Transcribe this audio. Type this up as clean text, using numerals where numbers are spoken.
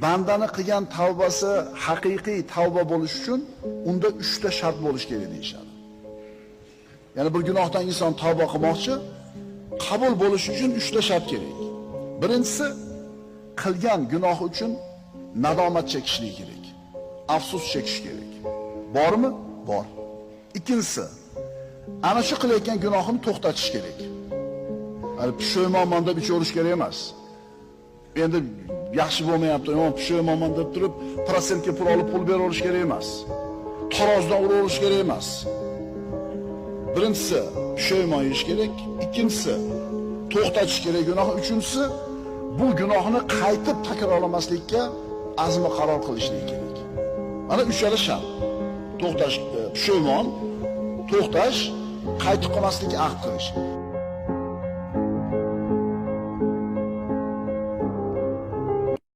Bandani qilgan tavbasi haqiqiy tavba bo'lish uchun unda 3 ta shart bo'lish kerak deyishadi. Ya'ni bir gunohdan inson tavba qilmoqchi, qabul bo'lish uchun 3 ta shart kerak. Birinchisi, qilgan gunoh uchun nadomat chekishlik kerak. Afsus chekish kerak. Bormi? Bor. Ikkinchisi, ana shu qilayotgan gunohini to'xtatish kerak. Hali pushaymonman deb ichaverish kerak emas. Endi yaxshi bo'lmayapti, yomon pushaymonman deb turib, protsentga pul olib pul beraverish kerak emas. Tarozdan uraverish kerak emas. Birinchisi, pushaymon yeyish kerak, ikkinchisi, to'xtatish kerak gunoh, uchinchisi, bu gunohni qaytib takrorlamaslikka azmi qaror qilishlik kerak. Mana uchala shart. To'xtash, pushaymon, to'xtash, qaytib qolmaslikka ahd qilish.